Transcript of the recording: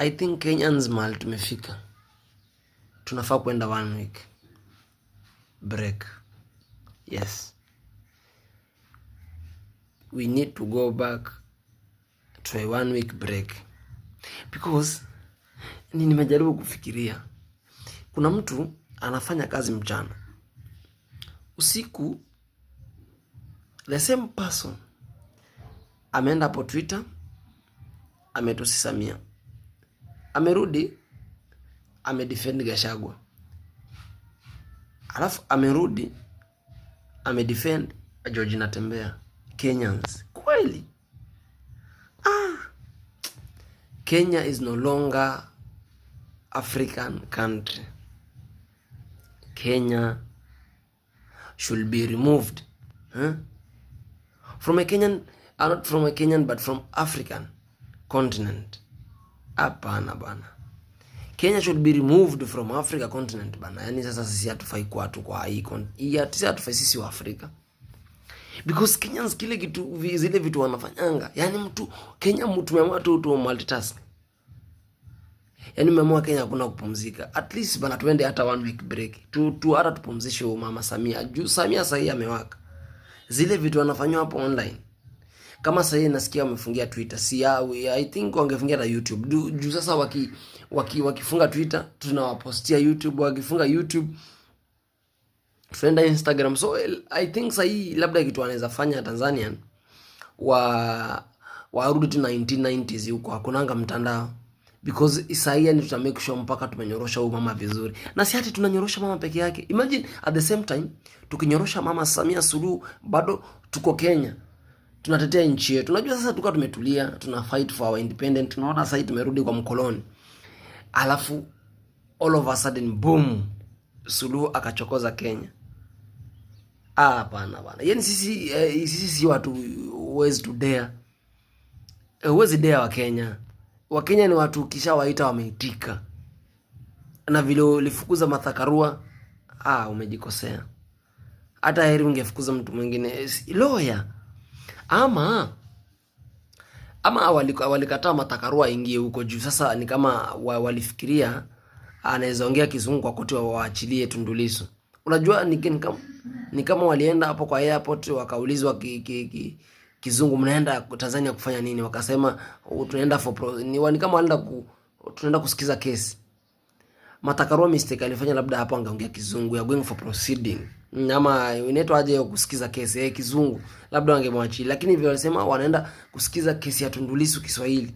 I think Kenyans, mahali tumefika, tunafaa kwenda one week break. Yes, we need to go back to a one week break because ni nimejaribu kufikiria, kuna mtu anafanya kazi mchana, usiku the same person ameenda hapo Twitter, ametusi Samia, amerudi amedefend Gachagua, alafu amerudi amedefend George Natembeya. Kenyans kweli, ah, Kenya is no longer African country. Kenya should be removed, huh, from a Kenyan, not from a Kenyan but from African continent. Hapana bana. Kenya should be removed from Africa continent bana. Yani sasa sisi hatufai kuwa tu kwa hii, sisi hatufai, sisi wa Afrika. Because Kenyans, kile kitu, zile vitu wanafanyanga. Yani mtu Kenya, mtu tumeamua tu multitask. Yani umeamua Kenya hakuna kupumzika. At least bana tuende hata one week break. Tu hata tupumzishe huyu mama Samia. Juu Samia sahii amewaka. Zile vitu wanafanywa hapo online. Kama sahii nasikia wamefungia Twitter. Si I think wangefungia hata YouTube. Juu sasa wakifunga Twitter tunawapostia YouTube, wakifunga YouTube tunaenda Instagram. So I think sahii labda kitu wanaweza fanya Tanzanian, warudi tu 1990s, huko hakunanga mtandao, because sahii yani tuta make sure mpaka tumenyorosha huyu mama vizuri, na si ati tunanyorosha mama peke yake. Imagine at the same time tukinyorosha mama Samia Suluhu, bado tuko Kenya tunatetea nchi yetu. Unajua sasa tulikuwa tumetulia, tuna fight for our independence, tunaona sasa tumerudi kwa mkoloni, alafu all of a sudden, boom, Suluhu akachokoza Kenya. Ah, hapana bana, yaani sisi si watu, huwezi tu dare, huwezi dare Wakenya. Wakenya ni watu ukishawaita wameitika, na vile ulifukuza Martha Karua, ah, umejikosea. Hata heri ungefukuza mtu mwingine, lawyer, ama walikataa Martha Karua aingie huko juu sasa ni kama walifikiria anaweza ongea Kizungu kwa koti waachilie Tundu Lissu. Unajua ni kama walienda hapo kwa airport wakaulizwa Kizungu, "Mnaenda Tanzania kufanya nini?" Wakasema, "Oh, tunaenda for pro," ni kama walienda tunaenda kusikiza kesi. Martha Karua mistake alifanya, labda hapo angeongea Kizungu ya going for proceeding, ama inaitwa aje hiyo kusikiza kesi, Kizungu, labda wangemwachilia, lakini vile walisema wanaenda kusikiza kesi ya Tundu Lissu Kiswahili.